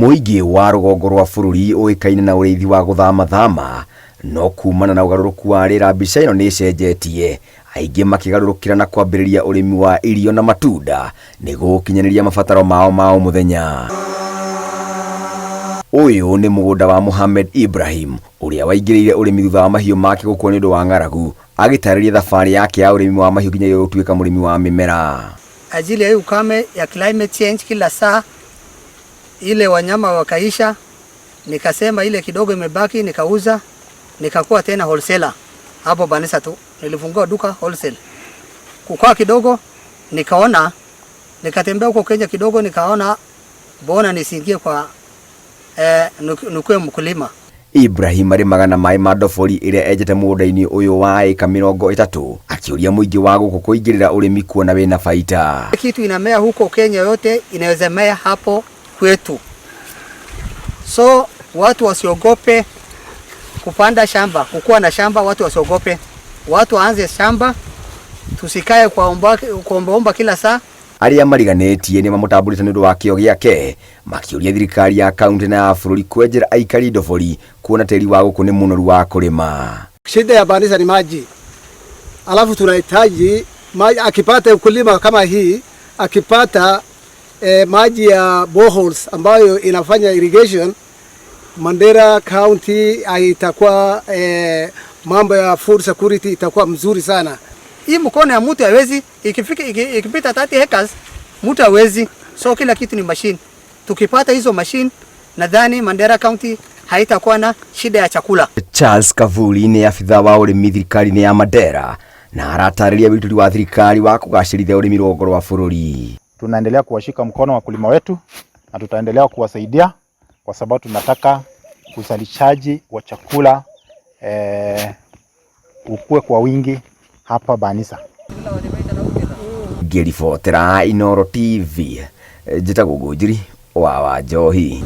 Mũingĩ wa rũgongo rwa bũrũri ũĩkaine na ũrĩithi wa gũthama-thama, no kumana na ũgarũrũku wa rĩera mbica ĩno nĩ ĩcenjetie, aingĩ makĩgarũrũkĩra na kwambĩrĩria ũrĩmi wa irio na matunda nĩguo gũkinyanĩria mabataro mao ma o mũthenya. Ũyũ nĩ mũgũnda wa Mohamed Ibrahim ũrĩa waingĩrĩire ũrĩmi thutha wa mahiũ make gũkua nĩ ũndũ wa ng'aragu, agĩtarĩria thabarĩ yake ya ũrĩmi wa mahiũ nginyagia gũtuĩka mũrĩmi wa mĩmera. Ajili ya hii ukame ya climate change kila saa ile wanyama wakaisha, nikasema ile kidogo imebaki nikauza, nikakuwa tena wholesaler hapo Banisa tu, nilifungua duka wholesale. Kukaa kidogo nikaona, nikatembea huko Kenya kidogo, nikaona bona nisiingie kwa nikuwe mkulima. Ibrahim arĩmaga na maĩ ma ndobori ĩrĩa enjete mũgũnda-inĩ ũyũ wa ĩka 30 akĩũria mũingĩ wa gũkũ kũingĩrĩra ũrĩmi kuona wĩna baita. Kitu inamea huko Kenya yote inaweza mea hapo kwetu, so watu wasiogope kupanda shamba, kukuwa na shamba, watu wasiogope, watu waanze shamba, tusikae kuombaomba kila saa. Arĩa mariganĩtie nĩ mamũtambũrĩte nĩ ũndũ wa kĩo gĩake makĩũria thirikari ya kaunti na ya bũrũri kwenjera aikari ndobori kuona tĩri wa gũkũ nĩ mũnoru wa kũrĩma. Shida ya Banisa ni maji, alafu tunahitaji maji. Akipata ukulima kama hii, akipata maji ya boreholes ambayo inafanya irrigation, Mandera County itakuwa mambo ya food security itakuwa mzuri sana. Hii mkono ya mtu haiwezi ikifika ikipita 30 acres mtu hawezi, so kila kitu ni machine. Tukipata hizo machine, nadhani Mandera County haitakuwa na shida ya chakula. Charles Kavuli nĩ abitha wa ũrĩmi thirikari-inĩ ya Mandera na aratarĩria wĩitũri wa thirikari wa kũgacĩrithia ũrĩmi rũgongo rwa bũrũri. Tunaendelea kuwashika mkono wakulima wetu na tutaendelea kuwasaidia kwa sababu tunataka uzalishaji wa chakula ukue kwa wingi hapa Banisa. Ngĩribotera Inooro TV, njĩtagwo Ngũnjiri wa Wanjohi.